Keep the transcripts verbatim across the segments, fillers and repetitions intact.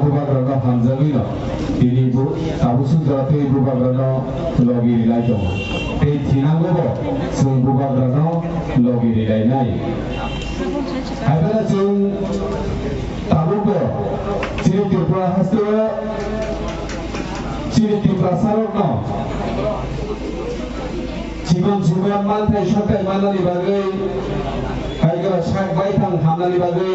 Bubagrano hamjagwino tini bu-, tabuk sujak tei bubagrano logi rilai tongo. Tei thinango bo chwng bubagrano logi rilainai. Hai phano chwng tabukbo chini Tripura hasteo chini Tiprasarokno chikon chikon manthai sothai manani bagwi, hai khe sak baithang hamnani bagwi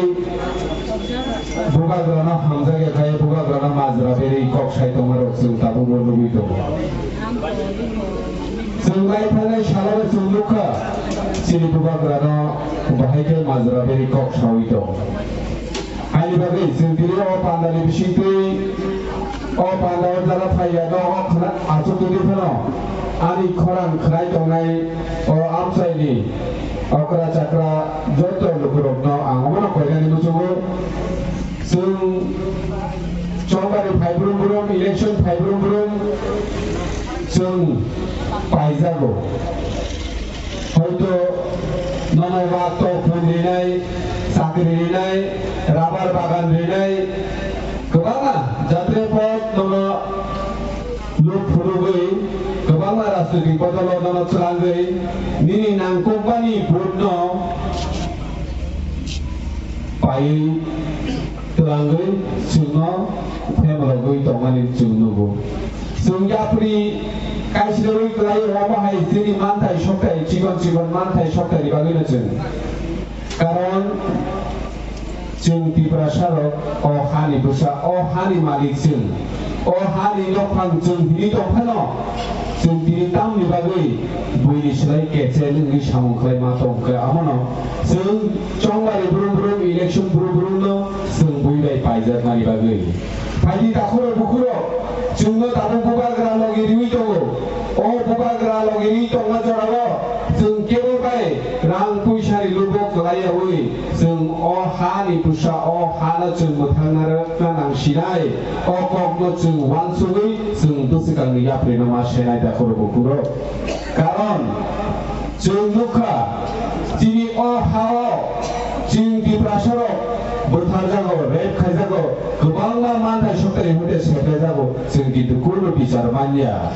bubagrano hamjakya khai bubagrano majra berwi kok sai tongmarok chwng tabukbo nugwi tongo. Chwng lai thangnai salo chwng nukha chini bubagrano bahai khe majra berwi kok saui tongo. Haini bagwi chwng tini o pandani bisingtwi, o panda o jala phaiya no o khna-, achuk twi phano ani khorang khnai tongnai o amchaini okra chakra joto lukurokno ang omono koinani muchungo. Chwng chongmani phai brum brum, election phai brum brum chwng paijago. Hoito nono wa tok phun rinai, chakri rinai, rabar bagan rinai, kwbangma jatre pot nono luk phunugwi, kwbangma rajnoitik bodolo nono chwlangwi, nini nangkukmani vote no paiwi twlangwi chwngno phemlogwi tongmani chwng nugo. Chwng yapri kaisirwi kwlaio, omo hai chini manthai sokthai, chikon chikon manthai sokthai ni bagwino chwng. Karon chwng Tiprasa rok o hani bwsa, o hani malik chwng. O hani nokphang chwng hini tongphano, chwng tini tamni bagwi buini slai kechel wngwi samung khlai ma tong khe, amono chwng chongmani brum brum, election brum brum no chwng bui bai paijakmani bagwi. Phaidi takhuro bukhuro, chwngno tabuk bubagra logi riwi tongo. O bubagra logi riwi tongma jorao chwng kebo bai rang puisani lubuk kwlai yawi. Chwng o ha ni bwsa, o ha no chwng mwthangna rwkna nang sinai, o kok no chwng uansugwi chwng bwswkang ni yapri no ma senai da khoro bukhuro. Karon chwng nukha chini o ha o chwng Tiprasa rok bwtharjago, rape khaijago, kwbangma manthai sokthai hoite seprejago, chwng kintu kuno bichar manya.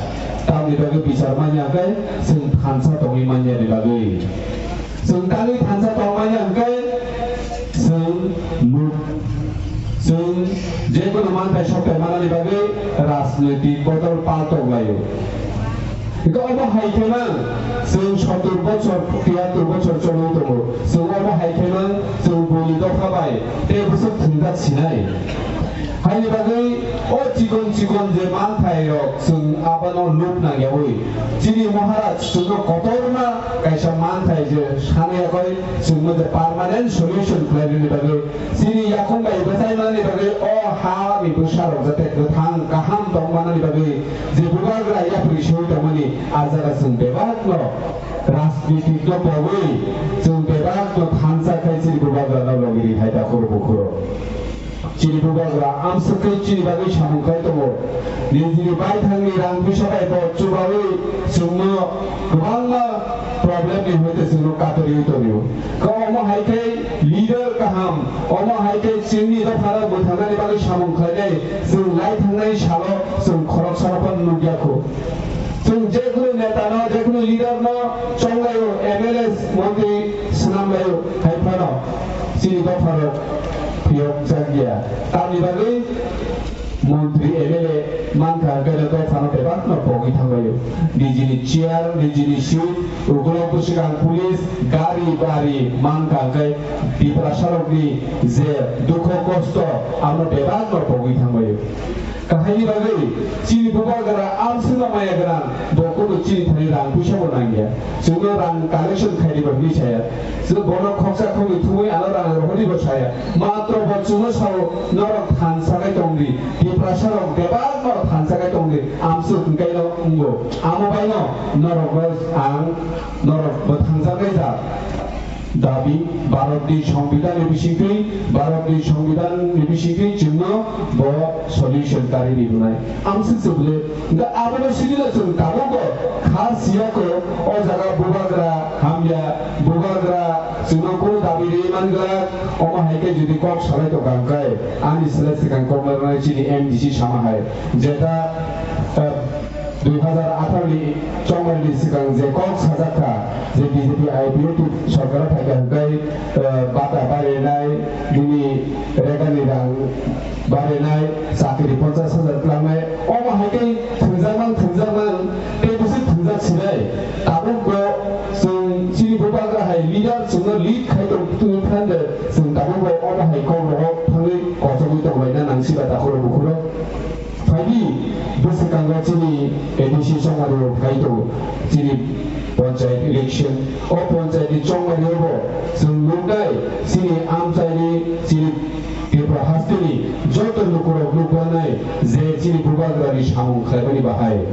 Tamni bagwi bichar manya khe chwng thansa tongwi manya ni bagwi. Chwng tangwi thansa tongmani hwnkhe chwng nuk, chwng jekunu manthai sokthai manani bagwi rajnoitik bodol paltok laio. Hwnkhe omo hai khe mang chwng sottur bochor, tiyattur bochor choli tongo. Chwng omo hai khe mang chwng buini dopha bai tei bwswk thwngjak sinai. Haini bagwi o chikon chikon je manthai rok chwng abano luk nangyawi. Chini Maharaj chwngno kotorma kaisa manthai je sanwi yakoi chwngno je permanent solution khlainani bagwi chini yakung bai bwsai manani bagwi o ha ni bwsa rok jate kwthang kaham tong manani bagwi je bubagra yapri sewi tongmani a jaga chwng bebak no rajnitik no pogwi chwng bebak no thansa khai chini bubagra no logi ri hai da khoro bukhoro. Chini bubagra amswk khe chini bagwi samung khai tongo. Nijini baithangni rang puisa bai bo chubawi chwngno kwbangma problem ni hoite chwngno katoriwi tongo. Khe omo hai khe leader kaham, omo hai khe chini dophano bwtharnani bagwi samung khlainai chwng lai thangnai salo chwng khoroksano phano nukya kho. Chwng jekunu neta no, jekunu leader no chonglaio, M L A, montri swnamlaio, hai phano chini dopha rok phiyok jak ya. Tamni bagwi montri M L A mankha hwnkhe no dopha no bebak no pogwi thanglaio. Nijini chair, nijini seat, ukulok bwswkang police, gari bari mankha hwnkhe Tiprasa rokni je dukho kosto, amo bebak no pogwi thanglaio. Kahaini bagwi chini bubagra amswkno maya gwnang, bo kuno chini thani rang puisa bo nangya. Chwngno rang collection khaidi bo hinwi saya. Chwng bono khoksa khokni thumwi ano rang rohordi bo saya. Matro bo chwngno sao norok thansa khai tongdi. Tiprasa rok bebak norok thansa khai tongdi. Amswk hwnkhe no wngo. Amo baino norokno ang norok bo thangsa khai jak. Dabi, Bharatni Songbidanni bisingtwi, Bharatni Songbidanni bisingtwi chwngno bo solution kari rinai. Amswk se bwle, hwnkhe abono sidi no chwng tabukbo kha siya kho, o jaga bubagra hamya, bubagra chwngno Dabi rwi man glak, omo hai khe jodi kok salai tongkha hwnkhe, ani slai swkang kok narwknai chini M D C sama hai, jeta, eh, dui hazar atharo ni chongmani swkang je kok sajak kha, je B J P I P F T sorkar o phaikha hwnkhe, eh, bata barinai, bini regani rang barinai, chakri ponchas hajar twlangnai, omo hai khe thwngjakmang, thwngjakmang, tei bwswk thwngjak sinai. Tabuk bo chwng chini bubagra hai leader chwngno lead khai tong twi phande, chwng tabuk bo omo hai kok rogo thangwi kochogwi tonglaina nang siba takhuro bukhuro. Phaidi bwswkango chini A D C chongmario phai tongo, chini panchayat election. O panchayat ni chongmario bo chwng nuknai chini amchaini, chini Tripura hasteni joto lukurok nukbanai je chini bubagrani samung khlaimani bahai.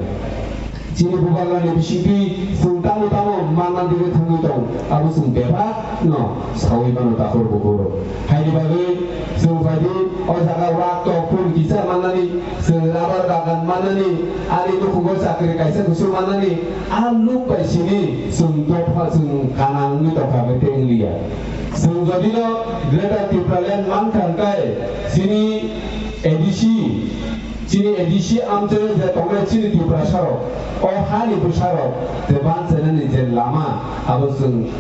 Chini bubagrani bisingtwi chwng tamo tamo manna digwi thangwi tong, abo chwng bebak no sawi mano takhur bukhur. Haini bagwi chwng phaidi o jaga wak tok pun kisa mannani, chwng rabar bagan mannani, ani nukhungo chakri kaisa kusu mannani, a luk bai sini chwng dopha chwng kana wngwi tongkha hwnkhe tei wngliya. Chwng jodi no Greater Tipraland mankha hwnkhe chini A D C, chini A D C amchaio je tongnai chini Tiprasarok, o hani bwsarok je banchainani je lama, abo chwng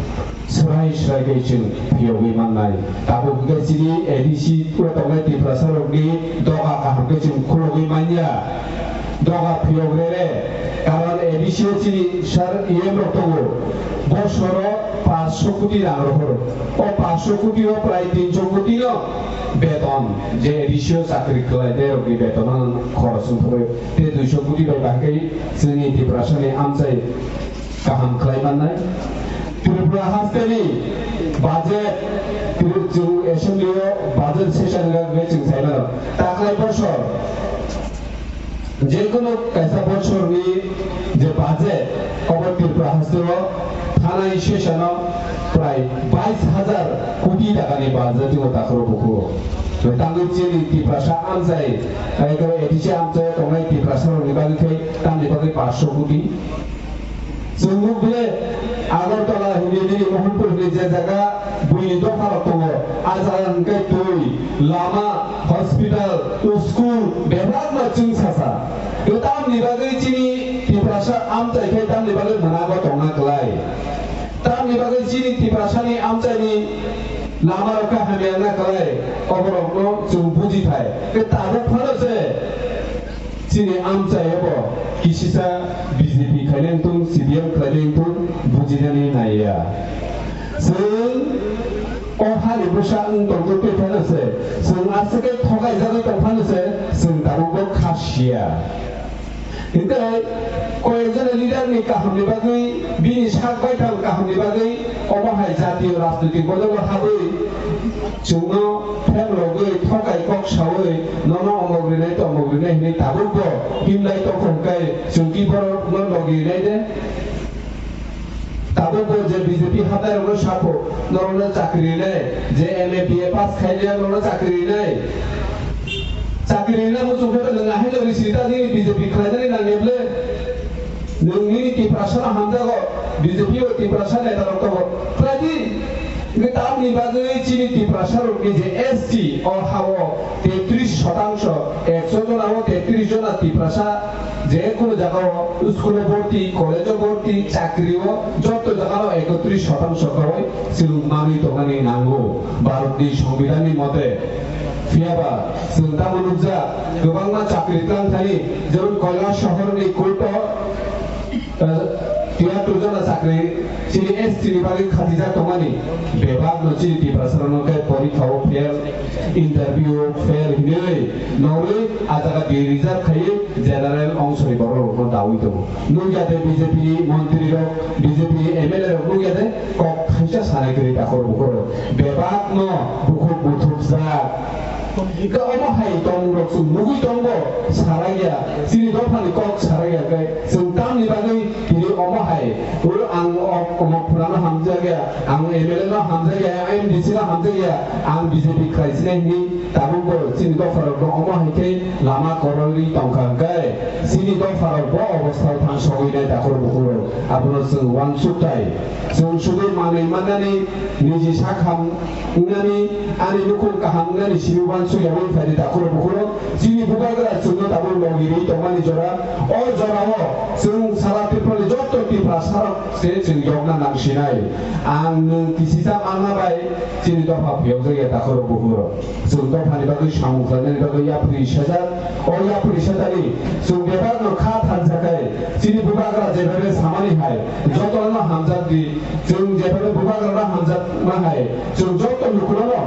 swrai swrai khe chwng phiyogwi mannai. Tabuk hwnkhe chini A D C o tongnai Tiprasarokni doga kaham khe chwng khulogwi manya. Doga phiyok rere, karon A D C o chini sir E M rok tongo, bosoro paanch sho koti rang rohoro. O paanch sho koti o prai tin sho koti no beton, je A D C o chakri khlai de rokni beton no khorok wngthogwi, tei dui sho koti bai bahai khe chini Tiprasani amchai kaham khlai mannai. Tripura hasteni budget, Tri-, chwng assembly o budget session wngkha hwnkhe chwng sai mano. Taklai bosor, jekunu kaisa bosorni je budget, obo Tripura hasteo thanai session o prai bais hajar koti takani budget tongo takhuro bukhuro. Tangwi chini Tiprasa amchai, eko A D C amchai tongnai Tiprasa rokni bagwi khe tamni bagwi paanch sho koti. Chwng nukle Agartala hwnwi nini Mohanpur hwnwi je jaga buini dopharok tongo, a jaga hwnkhe twi, lama, hospital, school bebakno chwng sasa. Tei tamni bagwi chini Tiprasa amchai khe tamni bagwi mwnago tongna klai. Tamni bagwi chini Tiprasani amchaini lamarok khe hamya wngna klai, oborokno chwng buji phai. Tei tabuk phano se Chini amchai obo kisisa B J P khainai wngthung, C P M khainai wngthung, bujinani naiya. Chwng o hani bwsa wng tongtwi twi phano se, chwng aswk khe thokaijagwi tong phano se, chwng tabukbo kha siya. Hinkhe koyekjona leader ni kahamni bagwi, bini sak baithang kahamni bagwi, omo hai jatiyo rajnitik bodolo habwi, Chwngno phrang rogwi, thokai kok saui, nono omok rinai, tomok rinai hinwi tabukbo himlai tongkha hwnkhe, chwng ki borokno logi rinai de? Tabukbo je B J P hatai rokno sapho, norokno chakri rinai, je M A B A pass khailiya norokno chakri rinai. Chakri rinai muchung khe nwng ahaino risi ta nini B J P khlainani nangya ble? Nwng nini Tiprasano hamjago, B J P o Tiprasa neta rok tongo. Khlai di, hwnkhe tamni bagwi chini Tiprasa rokni je S T o ha-o tetris shotangsho, ekso jona o tetris jona Tiprasa je kunu jaga o school o borti, college o borti, chakri o joto jaga no ekotris shotangsho kawai chwng manwi tongmani nango Bharat ni Songbidan ni mote. Phiya ba, chwng tamo nukjak, kwbangma chakri tlang thani, jemon Kailash Shahar ni court o, eh, tiyatru jona chakri chini S T ni bagwi khatijak tongmani, bebak no chini Tiprasa rok no khe porikha o fail, interview o fail hinwi norwi a jaga de reserve khaiwi general ongso ni borok rok no dawi tongo. Nukya de B J P ni montri rok, B J P ni M L A rok nukya de kok thaisa sanai kwrwi takhor bukhor rok. Bebak no bukhuk buthukjak. Hwnkhe omo hai tongmung rok chwng nugwi tongo, saraiya, chini dophani kok saraiya khe chwng tamni bagwi tini omo hai, o ang o-, omo phurano hamjak. Ang M L A no hamjakya, ang M D C no hamjakya, ang B J P khlai sinai hwnwi tabukbo chini dopharokno omo hai khe lama kwrwirwi tongkha hwnkhe chini dopharok bo obostha o thangsogwi nai takhurok bukhurok. Abono chwng uansuk tai. Chwng sudu manwi mannani niji sak ham wngnani, ani nukhung kaham wngnani simi uansuk yaui phaidi takhurok bukhurok. Chini bubagra chwngno tabuk logi rwi tongmani jora. O jorao chwng sara Tripurani joto Tiprasarok se chwng yokna nangsinai. Ang nwng kisisa manna bai chini dopha phiyokjakya takhurok bukhurok. Chwng dophani bagwi samung khlainani bagwi yapri sajak. O yapri sajani chwng bebakno kha thansa khai chini bubagra jebabe samani hai jotono hamjak di. Chwng jebabe bubagrano hamjakma hai chwng joto lukurokno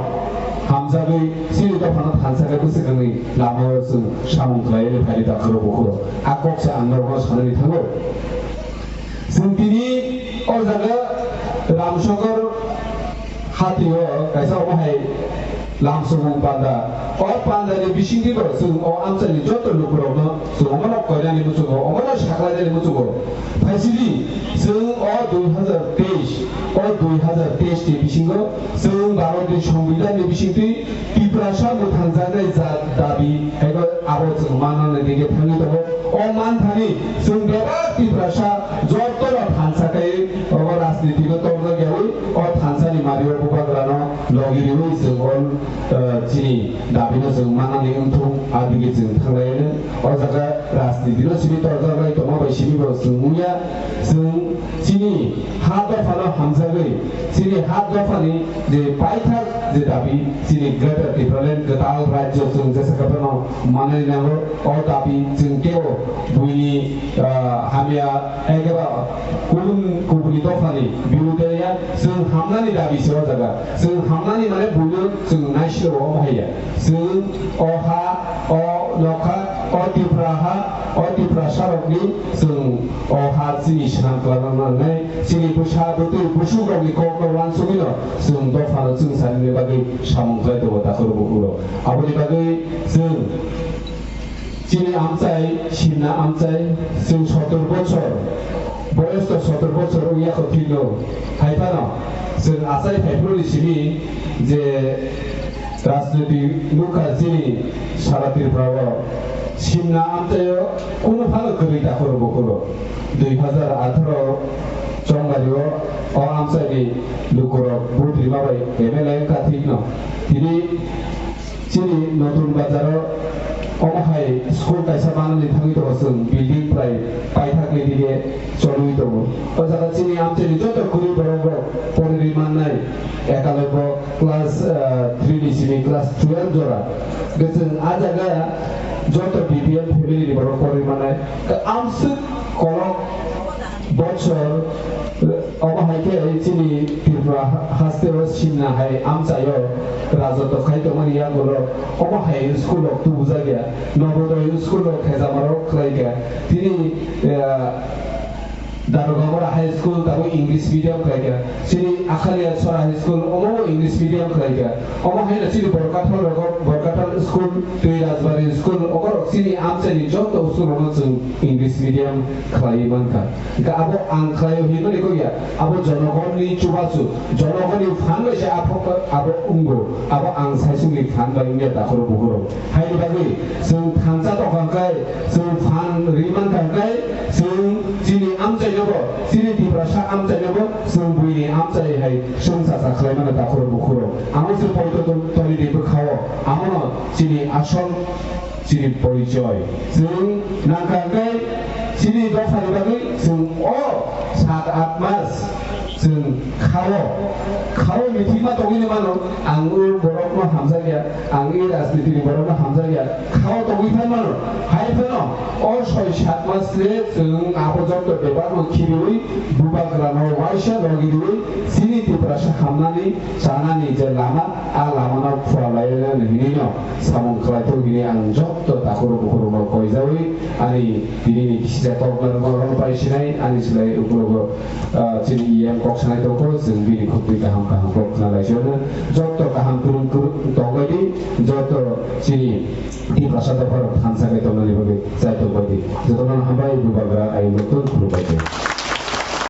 hamjagwi chini dophano thansa khai bwswkangni lamao chwng samung khlaiwi phaidi takhurok bukhurok. A kok se ang norokno sanani thango. Chwng tini o jaga Ramsokor hatio kaisa omo hai lamsokmung panda. O pandani bisingtwi bo chwng o amchaini joto lukurokno chwng omono koinani muchungo, omono saklainani muchungo. Phaisidi chwng o dui hazar teis, o dui hazar teis ni bisingo chwng Bharatni Songbidanni bisingtwi Tiprasa mwthangjaknai jat dabi ego abo chwng mannani dige thangwi tongo. O manthani chwng bebak Tiprasa jotono thansa khai obo rajnitino torjak yaui o thansani mario bubagrano logi riui chwng o, eh, chini dabino chwng mannani wngthung a dige chwng thanglaino. O jaga rajnitino simi torjak lai tongma bai simi bo chwng wngya. Chwng chini ha dophano hamjagwi chini ha dophani je paithak je dabi chini Greater Tipraland kwtal rajyo chwng jesa khe phano manwi nango. O dabi chwng teibo buini, ah, hamya ekeba kubun kubuni dophani birude ya chwng hamnani dabi se o jaga. Chwng hamnani mane buino chwng naisiro omo haiya. Chwng o ha, o nokha, o Tipra ha, o Tiprasarokni chwng o ha chini swnam kwlangna nangnai, chini bwsa bwtwi busukrokni kokno uansugwino chwng dophano chwng sanini bagwi samung khlai tongo takhurok bukhurok. Aboni bagwi chwng chini amchai, simna amchai, chwng sotor bochor, boyos to sotor bochor wngya kho phino, hai phano chwng achai phaiphuru ni simi je rajniti nukha chini sara Tripura o simna amchaio kunu phano kwrwi takhurok bukhurok. Dui hazar atharo chongbario o amchaini lukurok vote rima bai M L A wngkha thikno. Tini chini Notun Bazaro omo hai school kaisa manani thangwi tongo chwng, building prai paithakni dige choliwi tongo. O jaga chini amchaini joto kwrwi borok rok porwi mannai, ekalaibo class, ah, three ni simi class twelve jora. Hwnkhe chwng a jaga joto B P L family ni borok porwi mannai. Amswk kolok bochor, omo hai khe chini Tripura ha-, haste o simna hai amchaio rajotw khai tongmani yagulo omo hai school rok tubujakya, Navodaya school rok khejamarok khlaikha. Tini, eh, Darugamura High School tabuk English medium khlaikha. Chini Akhaliya Sora High School, omo bo English medium khlaikha. Omo haino chini Borkathal rogo, Borkathal School, twi Rajbari School, oborok chini amchaini joto school rokno chwng English medium khlaiwi mankha. Hwnkhe abo ang khlaio hinmani kok ya, abo jonogonni chubachu, jonogonni phan bai se aphok abo wngo, abo ang saisungni phan bai wngya takhurok bukhurok. Haini bagwi chwng thansa tongkha hwnkhe, chwng phan ri mankha hwnkhe, chwng chini amchainobo, chini Tiprasa amchainobo, chwng buini amchai hai chwng chacha khlai mano takhurok bukhurok. Amo se poito to-, toni de bwkhao, amono chini asol chini porichoi. Chwng nangkha hwnkhe chini dophani bagwi chwng o sat aath mas chwng khao, khao mithi ma tongwi mano, ang o borokno hamjakya, ang e rajnitini borokno hamjakya, khao tongwi phai mano. Hai phano o soi sat mas le chwng abo joto bebarno khiriwi bubagrano waisa logi riwi chini Tiprasa hamnani chanani je lama, a lamano phuarlaina hinwino samung khlaithok hinwi ang joto takhurok bukhurokno koijawi ani tinini kisa koknarokno pai sinai ani slai ukologo, ah, chini E M kok sanai tongkho, chwng bini khukti kaham kaham kok khna laisio no. Joto kaham kwrwng kwrwng tongbai di, joto chini Tiprasa dopharok thansa khe tongnani bagwi chai tongbai di. Jotono hambai bubagra ai nokto khulumbai di.